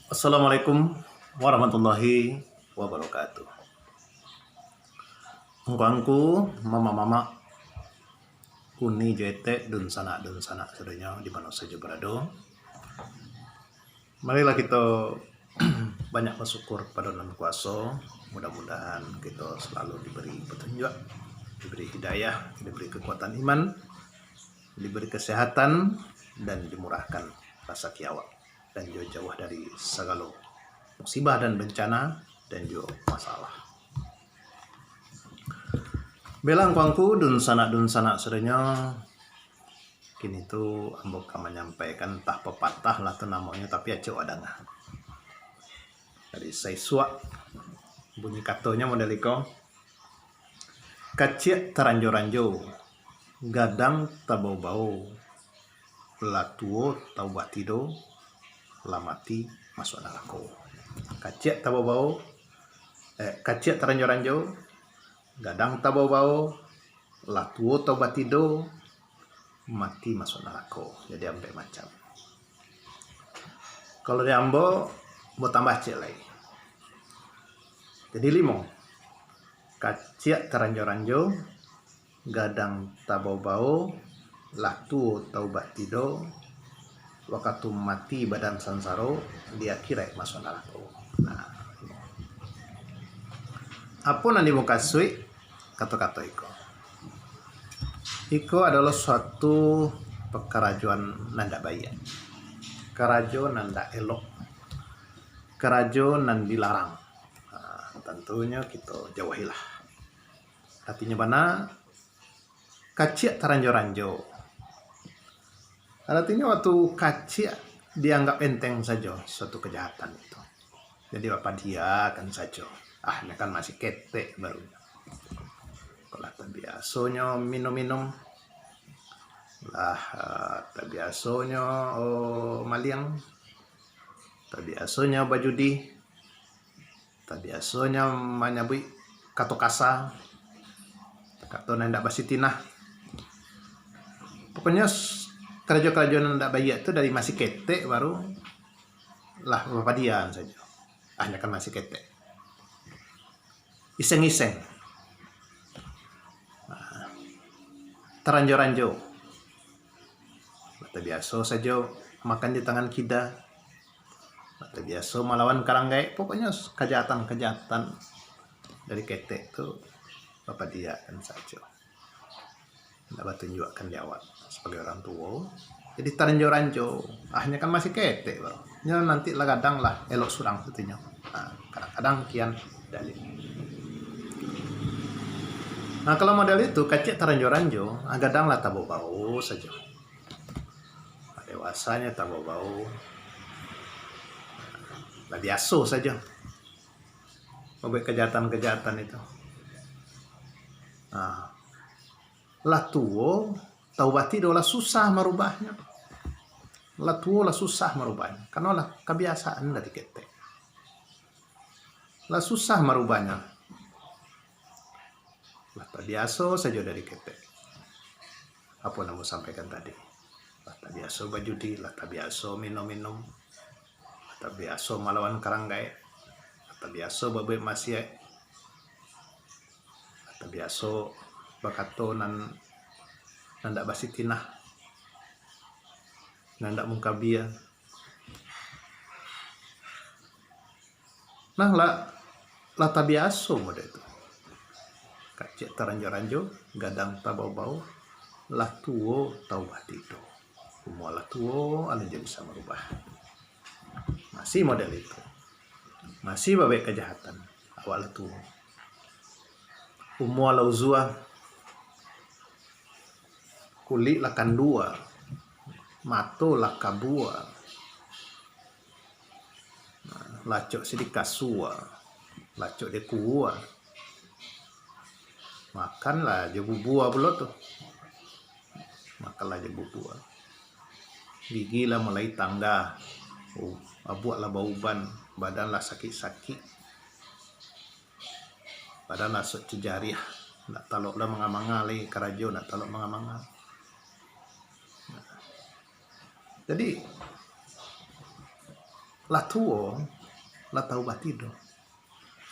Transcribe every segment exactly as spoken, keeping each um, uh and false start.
Assalamualaikum warahmatullahi wabarakatuh. Angku-angku, mamak-mamak, uni jo etek, dunsanak-dunsanak sadonyo di mano sajo barado. Marilah kito banyak basyukur kapado Nan Kuaso. Mudah-mudahan kito salalu diberi patunjuak, diberi hidayah, diberi kekuatan iman, diberi kesehatan, dan dimurahkan rasaki awak, dan jo jauah dari sagalo musibah dan bencana, dan jo masalah. Baiklah angku-angku, dunsanak-dunsanak sadonyo, kini tu ambo ka manyampaikan, antah papatah lah tu namonyo, tapi acok wak danga. Jadi, saisuak bunyi katonyo model iko. Kaciak taranjo-ranjo, gadang tabao-bao, lah tuo tau batido, lah mati masuak narako. Kaciak tabao-bao, eh, kaciak taranjo-ranjo, gadang tabao-bao, lah tuo tau batido, mati masuak narako. Jadi ampek macam. Kalau di ambo, ambo tambah ciek lai. Jadi limo. Kaciak taranjo-ranjo, gadang tabao-bao, lah tuo tau batido, wakatu mati badan sansaro, di akhirat masuak narako. Nah, apo nan dimukasuik kato-kato iko? Iko adolah suatu pakarajoan nan dak baiak, karajo nan dak elok, karajo nan dilarang. Nah, tantunyo kito jauahilah. Artinyo bana, kaciak taranjo-ranjo. Artinyo, wakatu kaciak dianggap enteng sajo suatu kajahatan itu. Jadi, bapadiakan sajo. Ah, nyo kan masih ketek baru. Kalau lah tabiasonyo minum-minum, lah, ah, tabiasonyo, oh, maliang, tabiasonyo bajudi, tabiasonyo manyabuik kato kasa, kato nan indak basitinah. Pokoknyo, s-, karajo-karajo nan indak baiak tu dari masih ketek baru lah bapadiakan sajo. Ah, nyo kan masih ketek. Iseng-iseng. Ah, taranjo-ranjo. Lah tabiaso sajo makan di tangan kida. Lah tabiaso malawan karang gaek. Pokoknyo, kajahatan-kajahatan dari ketek tu bapadiakan sajo. Indak batunjuakkan di awak sabagai urang tuo. Jadi taranjo-ranjo. Ah, nyo kan masih ketek, bro. Nyo nanti lah gadang lah elok surang satunyo. Nah, kadang-kadang kian dalil. Nah, kalau model itu, kaciak taranjo-ranjo, ah, gadang lah tabao-bao sajo. Dewasanyo tabao-bao. Lah biaso sajo mambuek kajahatan-kajahatan itu. Nah, lah tuo, tau batido, lah susah marubahnyo. Lah tuo, lah susah marubahnyo. Karano lah kabiasaan dari ketek. Lah susah marubahnyo. Lah tabiaso sajo dari ketek. Apo nan ambo sampaikan tadi? Lah tabiaso bajudi, lah tabiaso minum-minum, lah tabiaso malawan karang gaek, lah tabiaso babuek maksiat, lah tabiaso bakato nan, nan indak basitinah, nan indak mungkabia. Nah, lah, lah tabiaso model tu. Kaciak taranjo-ranjo, gadang tabao-bao, lah tuo tau batido. Umua lah tuo, alun juo bisa marubah. Masih model itu. Masih babuek kajahatan. Awak lah tuo. Umua lah uzua. Kulik lah kandua. Mato lah kabua. Lacok sidik kasua. Lacok dek kuwa. Makanlah jo bubua pulo tu. Makanlah jo bubua. Gigi lah mulai tangga. Oh, abuak lah bauban. Badan lah sakik-sakik. Badan lah sok cejariah. Ndak talok lah manga-manga lai karajo, ndak talok manga-manga. Jadi, Lah tuo, lah tau batido.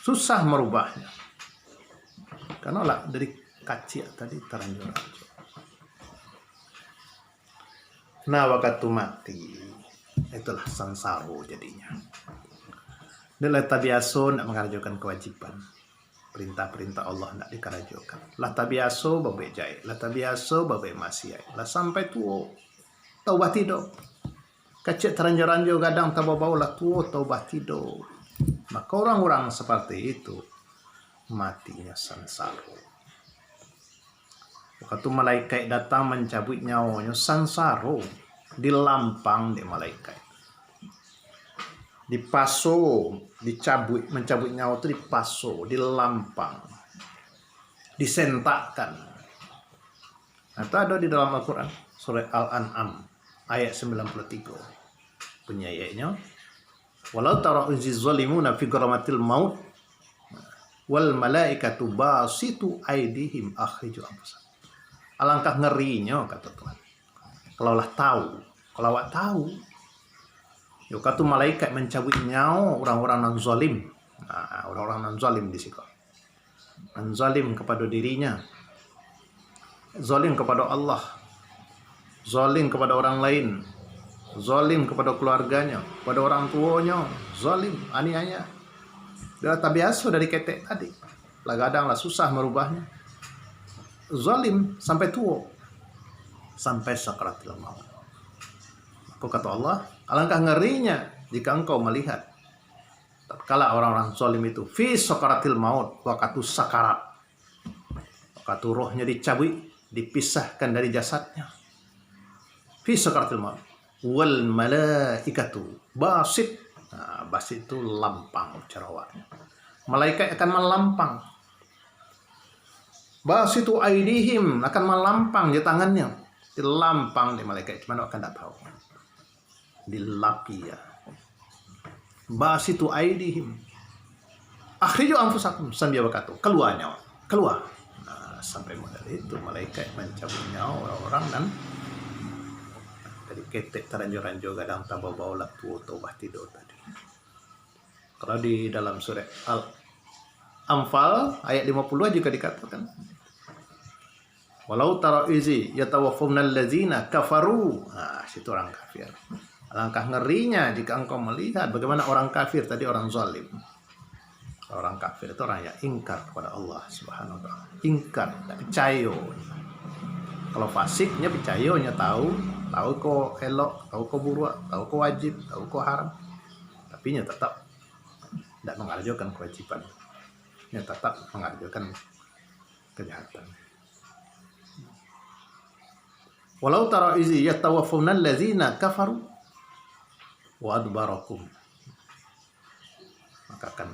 Susah marubahnyo. Karano lah dari kaciak tadi taranjo-ranjo. Nah, wakatu mati, itulah sansaro jadinyo. Dek lah tabiaso ndak mangarajokan kawajiban, parintah-parintah Allah ndak dikarajokan. Lah tabiaso babuek jahek, lah tabiaso babuek maksiat, lah sampai tuo, tau batido. Kaciak taranjo-ranjo, gadang tabao-bao, lah tuo, tau batido. Maka urang-urang saparti itu, matinyo sansaro. Wakatu malaikat datang mancabuik nyawonyo, sansaro, dilampang dek malaikat. Dipaso, dicabuik, mancabuik nyawo tu dipaso, dilampang, disentakkan. Nah, itu ado di dalam Al-Quran, surat Al-An'am, ayat sambilan puluh tigo. Bunyi ayatnyo, "Walau tara iziz zalimuna fi gharamatil maut, wal malaikatu basitu aidihim akhriju anfusakum." Alangkah ngarinyo, kato Tuhan. Kalau lah tahu, kalau awak tahu, yo, wakatu malaikat mancabuik nyawo urang-urang nan zalim. Nah, urang-urang nan zalim di siko. Nan zalim kapado dirinyo, zalim kapado Allah, zalim kapado urang lain, zalim kapado kaluarganyo, kapado urang tuonyo, zalim, aniaya. Lah tabiaso dari ketek tadi. Lah gadang, lah susah marubahnyo. Zalim sampai tuo, sampai sakaratil maut. Mako kato Allah, "Alangkah ngarinyo jika engkau malihat tatkala orang-orang zalim itu fi sakaratil maut, wakatu sakarat, wakatu rohnyo dicabuik, dipisahkan dari jasadnyo, fi sakaratil maut, wal malaikatu basit." Nah, basit tu lampang caro awaknyo. Malaikat akan malampang. Basitu aidihim, akan malampang jo tangannyo. Dilampang dek malaikat, cuman awak kan ndak tahu. Dilapi, ya. Basitu aidihim. Akhriju anfusakum, sambia bakato, "Kalua nyawa, kalua." Nah, sampai model itu malaikat mancabuik nyawa orang-orang nan tadi ketek taranjo-ranjo, gadang tabao-bao, lah tuo tau batido tadi. Kalau di dalam surat Al-Anfal ayat lima puluh juga dikatakan, "Walau tara izi yatawaffawnal lazina kafaru." Nah, situ orang kafir. Alangkah ngerinya jika engkau melihat bagaimana orang kafir tadi, orang zalim. Orang kafir itu orang yang ingkar kepada Allah Subhanahu wa Taala. Ingkar, tak picayo. Kalau fasiknyo picayo, nyo tahu, tahu ko elok, tahu ko buruak, tahu ko wajib, tahu ko haram. Tapi nyo tetap ndak mangarajokan kewajiban. Nyo tetap mangarajokan kejahatan. "Walau tara izi yatawaffawnal lazina kafaru wa adbarakum." Maka akan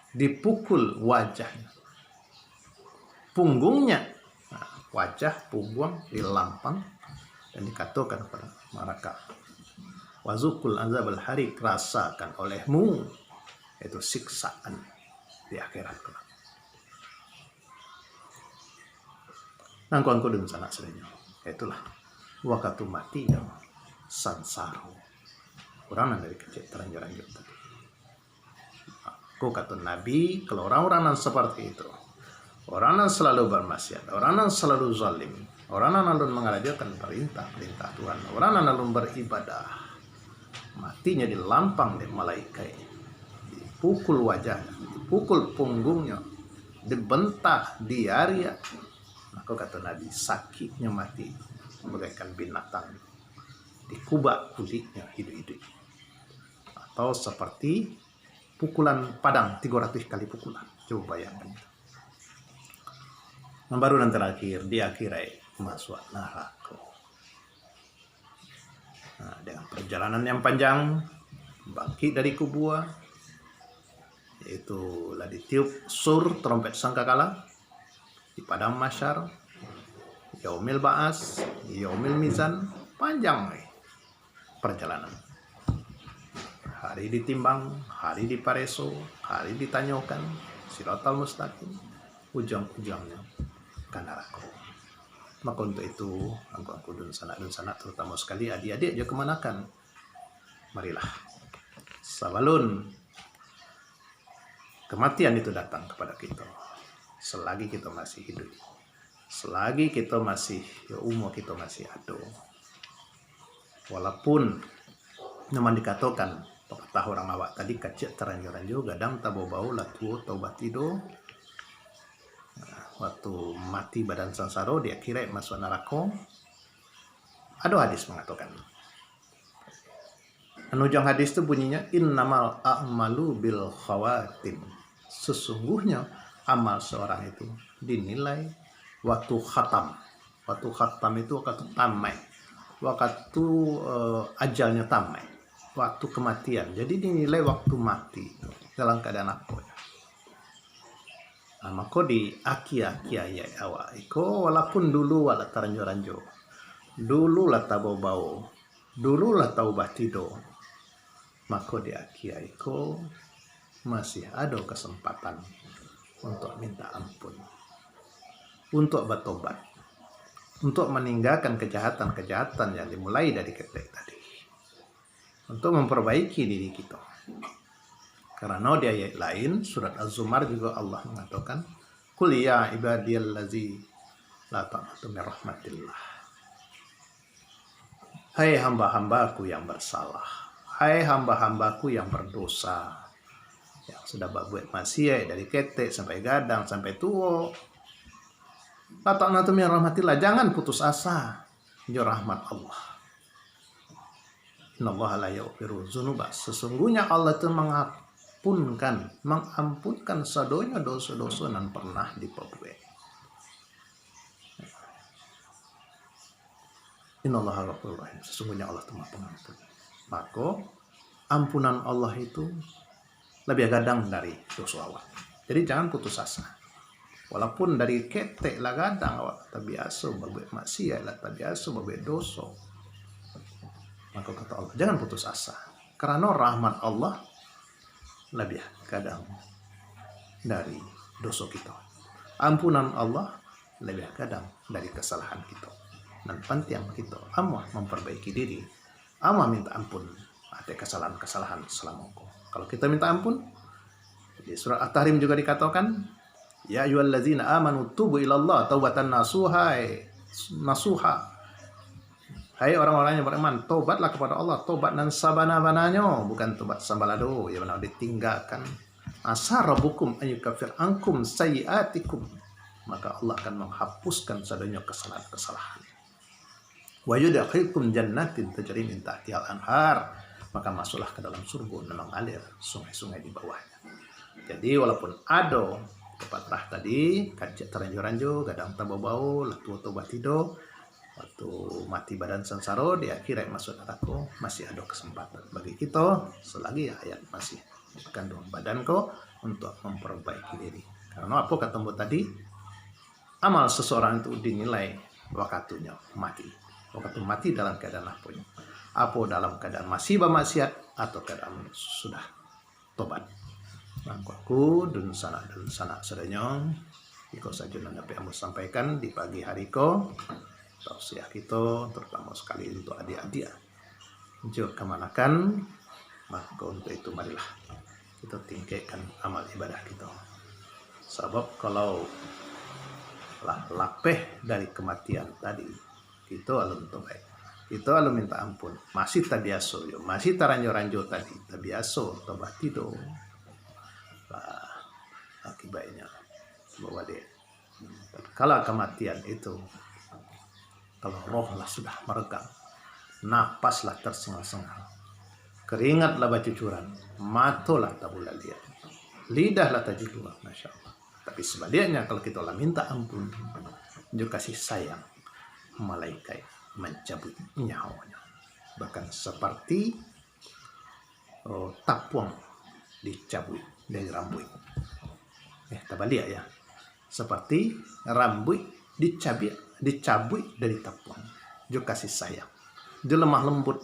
dipukul wajahnya, punggungnya, nah, wajah, pungguang dilampang, dan dikatokan kepada mereka, "Wazukul azabal harik, rasakan olehmu itu siksaan di akhirat kelak." Nangko angku dunsanak sadonyo, itulah wakatu mati dan sansaro. Urang nan dari kecil taranjur-anjur tadi. Ko kato Nabi, kalau orang-orang nan seperti itu, orang nan selalu bermaksiat, orang nan selalu zalim, orang nan alun mangarajokan perintah-perintah Tuhan, orang nan alun beribadah, matinyo dilampang dek malaikat, dipukul wajah, dipukul punggungnyo, dibentah, diariak. Mako kato Nabi, sakiknyo mati bagaikan binatang dikubak kuliknyo iduik-iduik. Atau seperti pukulan padang, tigo ratuih kali pukulan. Coba bayangkan itu. Nan baru nan terakhir, di akhirat masuak narako. Nah, dengan perjalanan yang panjang, bangkit dari kubur, yaitu lah ditiup sur, trompet sangkakala, di padang mahsyar, yaumil ba'as, yaumil mizan, panjang, eh, perjalanan. Hari ditimbang, hari dipareso, hari ditanyokan, siratal mustaqim, ujuang-ujuangnyo ka narako. Maka untuk itu, angku-angku dunsanak-dunsanak, terutama sekali adik-adik jo kamanakan, marilah Sabalun kematian itu datang kepada kita, selagi kita masih hidup, selagi kita masih, ya, umur kita masih ada, walaupun memang dikatakan pepatah orang awak tadi, kaciak taranjo-ranjo, gadang tabao-bao, lah tuo tau batido. Nah, waktu mati badan sansaro, di akhirat masuk narako. Ado hadis mangatokan. Anu ujuang hadis tu bunyinyo, "Innamal a'malu bil khawatim." Sesungguhnya amal seorang itu dinilai waktu khatam. Waktu khatam itu waktu tamai. Waktu, eh, ajalnya tamai. Waktu kematian. Jadi dinilai waktu mati itu dalam keadaan apa. Nah, mako di aki-aki ayat awak iko, walaupun dulu awak lah taranjo-ranjo, dulu lah tabao-bao, dulu lah tau batido, mako di aki iko masih ado kasempatan untuak minta ampun, untuak batobat, untuak maninggakan kajahatan-kajahatan yang dimulai dari ketek tadi, untuak mamparbaiki diri kito. Karano di ayat lain, surat Az-Zumar jugo Allah mangatokan, "Qul ya ibadiyallazi la taqnatu min rahmatillah." Hai hamba-hamba-Ku yang bersalah, hai hamba-hamba-Ku yang berdosa, yang sudah babuek maksiat dari ketek sampai gadang sampai tuo, la taqnatu min rahmatillah, jangan putus asa jo rahmat Allah. Innallaha la yaghfiru dzunuba. Sesungguhnya Allah tu mangampunkan, mangampunkan sadonyo doso-doso nan pernah dipabuek. Innallaha ghafurur rahim. Sesungguhnya Allah tu Maha Pengampun. Mako, ampunan Allah itu labiah gadang dari doso awak. Jadi, jangan putus asa. Walaupun dari ketek lah gadang awak, tabiaso babuek maksiat, lah tabiaso babuek doso, mako, kato Allah, jangan putus asa. Karano rahmat Allah labiah gadang dari doso kito. Ampunan Allah labiah gadang dari kasalahan kito. Nan pantiang kito amuah mamparbaiki diri, amuah minta ampun ateh kasalahan-kasalahan salamo ko. Kalau kito minta ampun, di surat At-Tahrim jugo dikatokan, "Ya ayyuhallazina amanu tubu ilallah taubatan nasuha, nasuha." Hai orang-orang yang beriman, tobatlah kepada Allah, tobat nan sabana-bananyo, bukan tobat sambalado, ya bana ditinggakan. "Asa rabbukum an yukaffir ankum sayyiatikum." Maka Allah akan menghapuskan sadonyo kesalahan-kesalahan. "Wa yudkhilkum jannatin tajri min tahtihal anhar." Maka masuklah ke dalam surga nan mengalir sungai-sungai di bawahnya. Jadi, walaupun ado pepatah tadi, kaciak taranjo-ranjo, gadang tabao-bao, lah tuo tau batido, waktu mati badan sansaro, di akhirat masuk narako, masih ado kesempatan bagi kito, selagi hayat masih dikandung badan ko, untuk memperbaiki diri. Karano apo kato ambo tadi, amal seseorang itu dinilai wakatunyo mati. Wakatu mati dalam keadaan aponyo? Apo dalam keadaan masih bamaksiat, atau keadaan sudah tobat? Mangko aku, dunsanak-dunsanak sadonyo, iko sajo nan dapek ambo sampaikan di pagi hari ko. Tausiah kito, terutamo sekali untuk adiak-adiak jo kamanakan, mako untuk itu marilah kito tingkekkan amal ibadah kito. Sabab kalau lah lapeh dari kematian tadi, kito alun tobaik, kito alun minta ampun, masih tabiaso jo, masih taranjo-ranjo tadi, tabiaso tobat tido, lah, akibatnyo bawa dek. Tatkala kamatian itu, kalau roh lah sudah maregang, napas lah tersengal-sengal, keringat lah bacucuran, mato lah tabulaliak, lidah lah tajulua, masya Allah. Tapi sebaliknya, kalau kita lah minta ampun, jo kasih sayang, malaikat mancabuik nyawonyo. Bahkan seperti oh, tapuang dicabuik dari rambuik. Eh, tabaliak ya. Seperti rambuik dicabiak, dicabuik dari tapuang. Jo kasih sayang. Jo lemah lembut.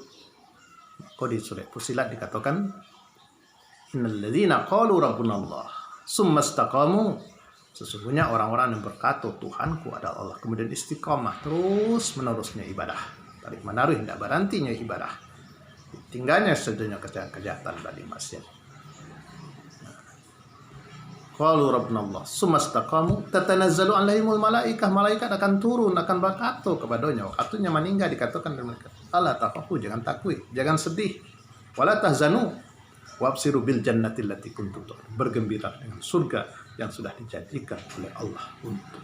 Ko di surat Fussilat dikatakan, "Innalladzina qalu rabbunallah, summa istaqamu." Sesungguhnya orang-orang yang berkata, "Tuhanku adalah Allah," kemudian istiqamah terus menerusnya ibadah. Tarik menaruh, tidak berhentinya ibadah. Tinggalnyo sadonyo kejahatan tadi, maksiat. Qalu Rabbuna Allah, summa istaqamu, tatanazzalu alaihimul malaikah, malaikat akan turun, akan bakato kapadonyo, waktunyo maningga dikatokan dek malaikat, "Ala takhafu, jangan takuik, jangan sedih, wala tahzanu, wabsyiru bil jannati allati kuntum tu'adun, bergembira dengan surga yang sudah dijanjikan oleh Allah untuk."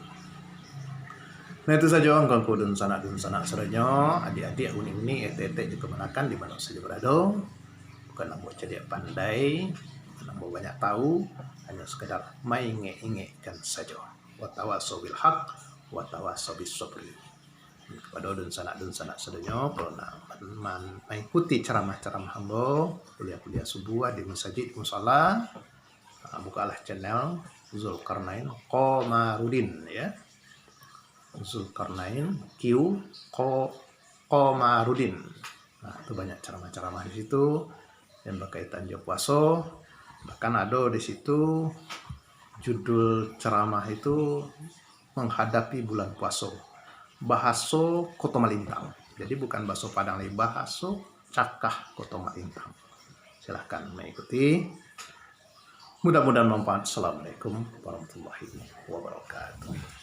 Nah, itu sajo angku-angku dunsanak-dunsanak sadonyo, adik-adik, uni-uni, etek-etek, jo kamanakan di mano sajo barado. Bukan ambo cadiak pandai, bukan ambo banyak tahu, hanyo sekadar maingek-ingekkan sajo. Watawasau bil haq, watawasau bis sabri. Kapado dunsanak-dunsanak sadonyo, kalau nak man-, man-, mangikuti caramah-caramah ambo, kuliah-kuliah subuah di masajid, musala, ah, bukalah channel Zulkarnain Komarudin, ya. Zulkarnain Q Ko-, Komarudin. Nah, itu banyak ceramah-ceramah di situ yang berkaitan jo puaso. Bahkan ado di situ judul ceramah itu menghadapi bulan puaso. Bahaso Koto Malintang. Jadi bukan bahaso Padang lagi, bahaso Cakah Koto Malintang. Silahkan mengikuti. Mudah-mudahan manfaat. Assalamualaikum warahmatullahi wabarakatuh.